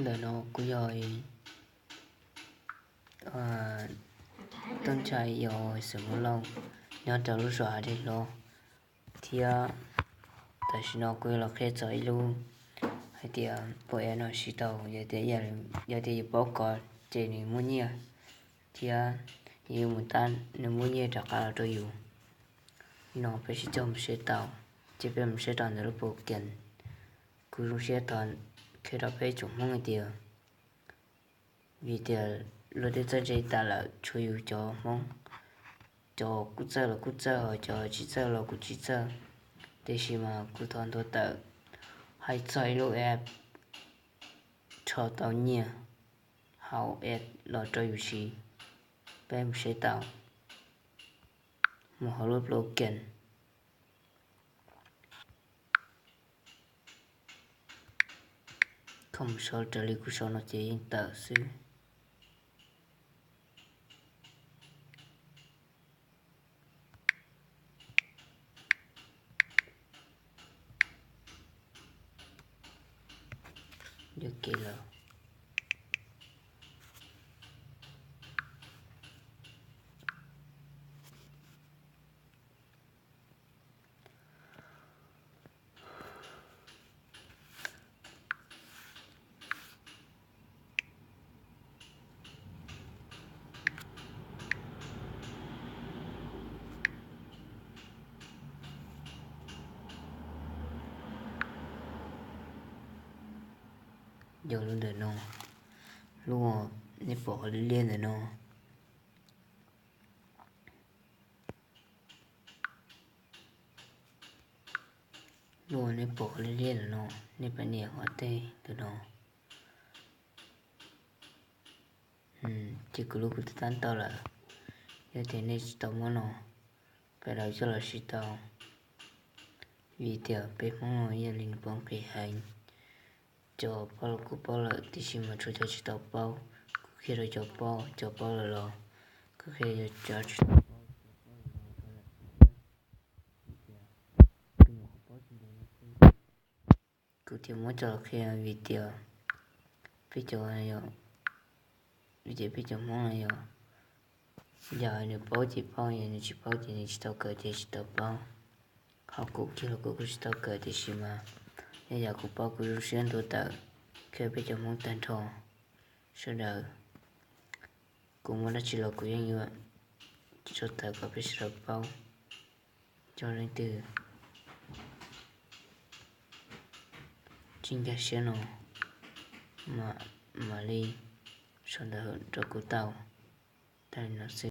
Ntawm no kuv yog Tooj Nchai, yog xeem Hmoob Lauj, nyob rau lub zos Hav Dej Hlob, thiab tam sim no kuv yuav los qhia txog ib lub hais tias pom no siv tau, yog tias yus paub kov ces nws muaj nyiaj, thiab yus mus tab nws muaj nyiaj rov qab los rau yus. No peb sib cog mus saib tau, ces peb mus saib rau ntawm lub program. Kuv zoo siab thov qhia rau peb tsoom Hmoob hais tias, vim tias luag twb txawj ntse tas lawm, tshuav yus cov Hmoob, cov kuj txawj los kuj txawj, ho cov tsis txawj los kuj tsis txawj. Tiam sis mas kuv thov nthuav tawm hais txog ib lub app rho tau nyiaj hauv app los rau yus siv. Peb mus saib tau, mus hauv lub program. Koj mus sau raws li kuv sau no ces yeej tawm xwb. Yuam kev lawm. Yog lub ntawm no, lub uas nej pom qhov liab liab ntawm no. Lub uas nej pom qhov liab liab ntawm no, nej pab nias qhov tej ntawm no. Ces kuv lub kuv twb tab tau lawm. Yog tias nej tsis tau muab no, peb daus coj los siv tau, vim tias peb Hmoob no yog li nws poob qis heev. Cov paub los kuj paub lawm, tiam sis mas tshuav cov tsis tau paub. Kuv qhia rau cov paub, cov paub lawm los kuv qhia, cov tsis tau paub, kuv thiaj muab coj los qhia vim tias peb cov, vim tias peb cov Hmoob no yog, yog nws paub ces paub, yog nws tsis paub ces nws tsis tau kawm ces tsis tau paub. Ho kuv kiag los kuv kuj tsis tau kawm, tiam sis mas yog yam kuv paub kuv zoo siab nthuav tawm qhia peb cov Hmoob tag nrho sawv daws. Kuv muaj dab tsi los kuv yeej yuav tso tawm kom peb sawv daws paub. Cov leej twg tsis nkag siab no mam li sau ntawv rau kuv tau. Tag li no xwb.